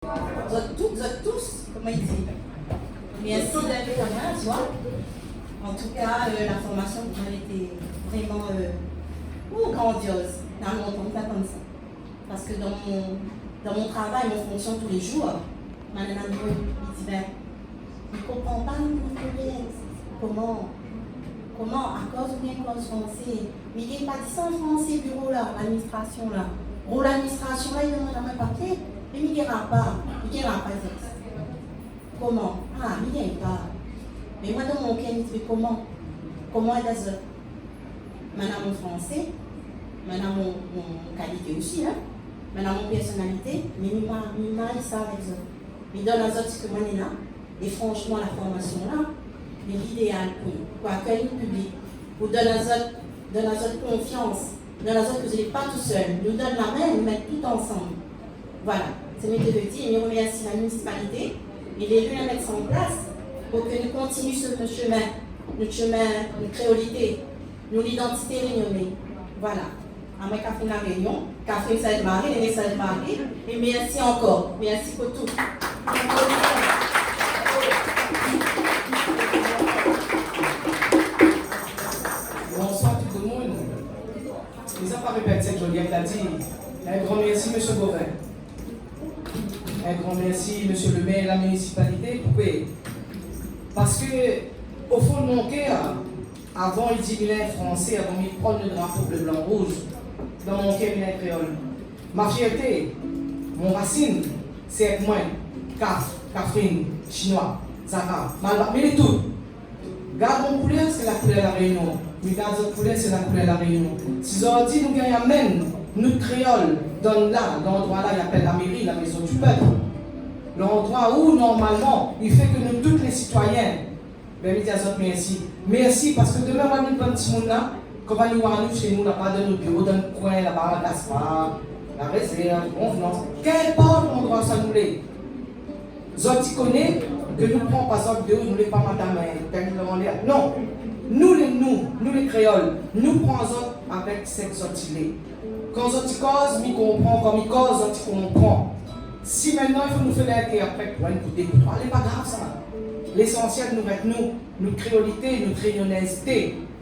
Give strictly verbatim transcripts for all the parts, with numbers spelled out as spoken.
Zot tout, zot tous, koman i di. Mèrsi d'être là, tu vois. En tout cas, euh, la formation pour moi était vraiment, euh, ouh, grandiose. Na lontan mi té atann sa. Parce que dans mon, dans mon travail, mon fonction tous les jours, madame Ambreux, li di, ben, mi konpran pa, mi konpran pa. Koman, koman, akoz oubien koz fransé? Mi gingn pa di sa an fransé, biro la, ladministrasion la. Biro ladministrasion la, i demann amoin papié, mé mi gingn pa, mi gingn pa zot. Koman? Ah, mi gingn pa. Mé moin, dan mon kèr, mi di, koman? Koman èd azot? Madame, mon fransé, madame, mon, mon kalité osi, hein. Madame, mon pèrsonalité, mé mi ma, mi may sa avèk zot. Mi donn azot sak moin néna. É franshman, la formasion la, lé lidéal pou, pou akèy nout piblik, pou donn azot, donn azot konfians, donn azot ke zot lé pa tousèl. Nou donn la min, nou mèt tout ansanm. Voilà, sé mi té vé dir, é mi remèrsi la minisipalité é léli la mèt sa an plas pou ke nou kontinié su nout shemin, nout shemin, nout kréolité, nout lidantité rényoné. Voilà. Amoin Catherine La Réunion, Catherine Sainte-Marie, Néné Sainte-Marie, é mèrsi ankor. Mèrsi pou tout. Bonsoir tout le monde. Mé sa pa répèt sak Joliette la di. In gran mèrsi, mésyé Gauvin. In gran mèrsi, mésyé le mèr, la minisipalité. Poukosa? Parske, o fon de mon kèr, avan i di mi lé fransé, avan mi pran le drapo blé, blan, rouz, dan mon kèr, mi lé kréol. Ma fièrté, mon rasine, sé èt moin, Kaf, Kafrine, Shinoi, Zara, Malbar, mi lé tout. Gard mon koulèr, sé la koulèr La Réunion. Mé gard zot koulèr, sé la koulèr La Réunion. Si zordi nou gingn amenn nout kréol dan la, landroi la i apèl la méri, la Maison du Peuple, landroi ou normalman i fé ke nou tout lé sitwayin, ben, mi di azot mèrsi. Mèrsi, parske domin, nou bann timoun la, kan va ni oir anou shé nou, laba dan nout biro, dan nout koin laba, Gaspard, La Réserve, Convenance, kinport landroi sa nou lé. Zot i koné ke nou pran pa zot de o, nou lé pa madam, eh, tèl lanlèr. Non. Nou lé nou, nou lé kréol. Nou pran zot avèk sak zot i lé. Kan zot i koz, mi konpran. Kan mi koz, zot i konpran. Si mintnan i fo nou fé lintèrprèt pou inn, pou dé, pou troi, lé pa grav sa. Lésansièl nou rès nou. Nout kréolité, nout rényonèzté,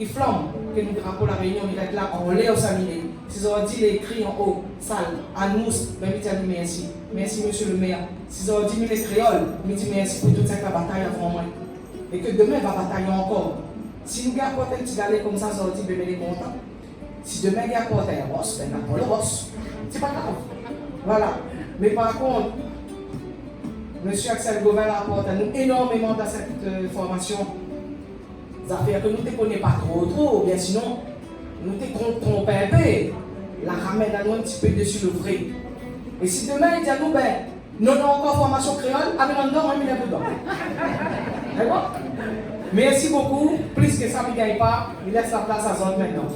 i flanm, ke nout drapo La Réunion i rès la anlèr osa mi lé. Si zordi lé ékri an o, sal, Anne Mousse, ben, mi di ali mèrsi. Mèrsi, mésyé le mèr. Si zordi mi lé kréol, mi di mèrsi pou tout sak la batay avan moin. É ke domin va batay ankor. Si nou gingn aport in ti galé konmsa zordi, ben, mi lé kontan. Si domin i aport in ros, ben, na pran le ros. Sé pa grav. Voilà. Mé par kont, mésyé Axel Gauvin la aport anou énormeman dan sèt, euh, formasion. Zafèr ke nou té koné pa tro, tro, oubien sinon, nou té tronp, tronp in pé. La ramenn anou in ti pé desi le vré. É si domin i di anou, ben, nou néna ankor formasion kréol, amenn andan, moin mi lèv dedan. Dakor? Mèrsi bokou. Plis ke sa, mi gingn pa, mi lès la plas azot mintnan.